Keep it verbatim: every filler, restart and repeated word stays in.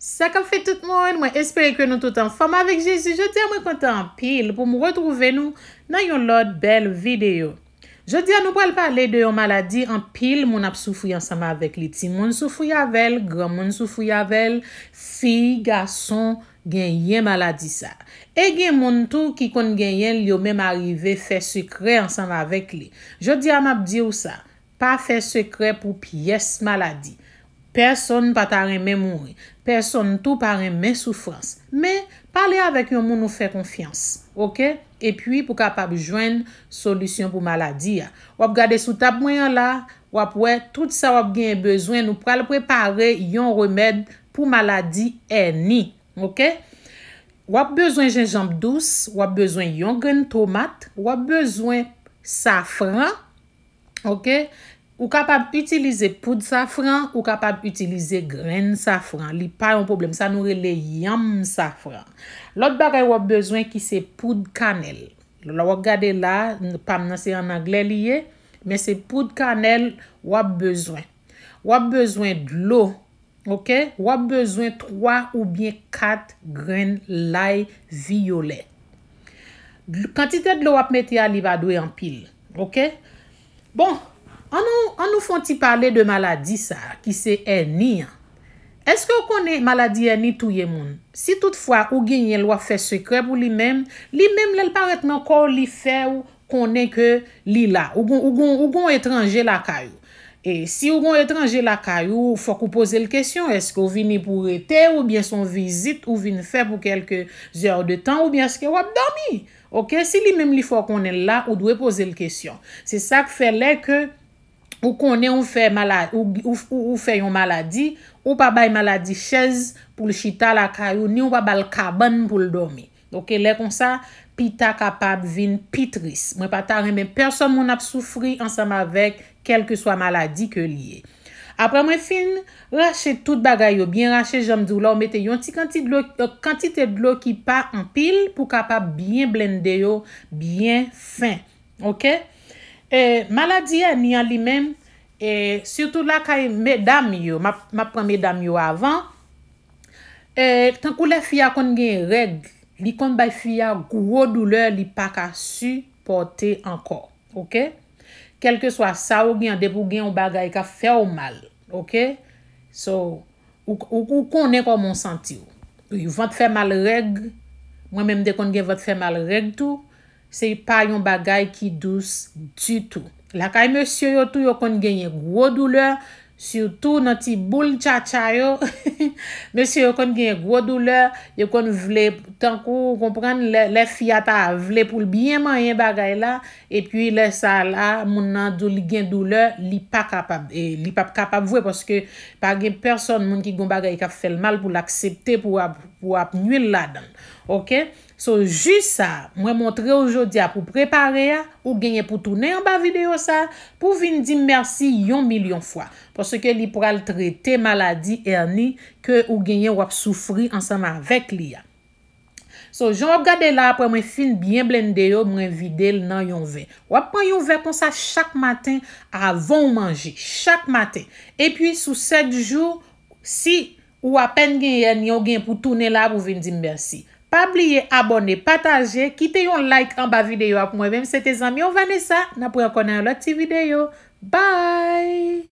Sa k ap fèt tout moun, mwen espere ke nou tout anfòm avèk Jezi. Jodi a mwen kontan anpil pou m retwouve nou nan yon lòt bèl videyo. Jodi a nou pral pale de yon maladi anpil moun ap soufri ansanm avèk li. Timoun soufri avè l, granmoun soufri avè l, fi, gason genyen maladi sa. E gen moun tou ki konn genyen l, yo menm arive fè sekrè ansanm avèk li. Jodi a m ap di w sa, pa fè sekrè pou pyès maladi. Pèsonn pa ta renmen mouri. Pèsonn tou pa renmen soufrans. Men, pale avèk yon moun ou fè konfyans, oke? Epi pou kapab jwenn solisyon pou maladi a. W ap gade sou tab mwen an la, w ap wè tout sa w ap genyen bezwen. Nou pral prepare yon remèd pou maladi èni, oke? W ap bezwen jenjanm dous, w ap bezwen yon grenn tomat, w ap bezwen safran, oke? Ou kapab itilize poud safran, ou kapab itilize grenn safran. Li pa yon pwoblèm. Sa nou rele yanm safran. Lòt bagay w ap bezwen ki se poud kanèl. Lè w ap gade la, n-, pa m nan se an anglè li ye, men se poud kanèl w ap bezwen. W ap bezwen dlo, oke? W ap bezwen twa oubyen kat grenn lay vyolè. Dl-, kantite dlo w ap mete a, li pa dwe anpil, oke? Bon, an nou, an nou fè yon ti pale de maladi sa a, ki se èni an. Èske w konnen maladi èni touye moun? Si toutfwa ou genyen l, w ap fè sekrè pou li menm, li menm lè l parèt nan kò w, li fè w konnen ke li la. Ou gon, ou gon, ou gon etranje lakay ou. E si ou gon etranje lakay ou, fòk ou poze l kesyon, èske w vini pou rete, oubyen se yon vizit ou vin fè pou kèlke zè de tan, oubyen èske w ap dòmi? Oke, si li menm li fè w konnen l la, ou dwe poze l kesyon. Se sa k fè lè ke ou konnen ou fè mala-, ou, ou, ou, ou fè yon maladi, ou pa bay maladi chèz pou l chita lakay ou, ni ou pa ba l kabann pou l dòmi. Oke, lè konsa, pita kapab vin pi tris. Mwen pa ta renmen pèsonn moun ap soufri ansanm avèk kèlkeswa maladi ke li ye. Apre mwen fin rache tout bagay yo, byen rache, jan m di w la, w mete yon ti kanti dlo, kantite dlo ki pa anpil pou kapab byen blende yo byen fen. Oke? E, maladi èni an li menm, e, sitou lakay medam yo, m ap, m ap pran medam yo avan. E, tankou lè fi a konn gen règ, li konn bay fi a gwo doulè, li pa ka sipòte ankò. Oke? Kèlkeswa sa ou gen, depi w gen yon bagay k ap fè w mal. Oke? So, ou, ou, ou konnen kòman w santi w. Wi, vant fè mal règ. Mwen menm m te konn gen vant fè mal règ tou. Se pa yon bagay ki dous ditou. Lakay mesye yo tou, yo konn genyen gwo doulè, sitou nan ti boul tchatcha yo. Mesye yo konn genyen gwo doulè, yo konn vle, tankou, ou konprann, lè, lè fi a ta vle pou l byen manyen bagay la, epi lè sa la, moun nan di w li gen doulè, li pa kapab, e li p ap kapab vre, paske pa gen pèsonn, moun ki gon bagay k ap fè l mal pou l aksepte pou ap, pou ap nwi l ladan l. Oke? So, ji sa, mwen montre w jodi a pou prepare a, ou genyen pou tounen anba videyo sa, pou vin di m mèsi yon milyon fwa. Paske li pral trete maladi èni ke ou genyen w ap soufri ansanm avèk li a. So, jan w ap gade la, apre mwen fin byen blende yo, mwen vide l nan yon vè. W ap pran yon vè konsa chak maten avan w manje, chak maten. Epi, sou sèt jou, si ou apèn genyen, ou gen pou tounen la pou vin di m mèsi. Pa bliye abòne, pataje, kite yon like anba videyo a pou mwen menm. Se te zanmi w Vanessa, n ap wè ankò nan yon lòt ti videyo. Bye!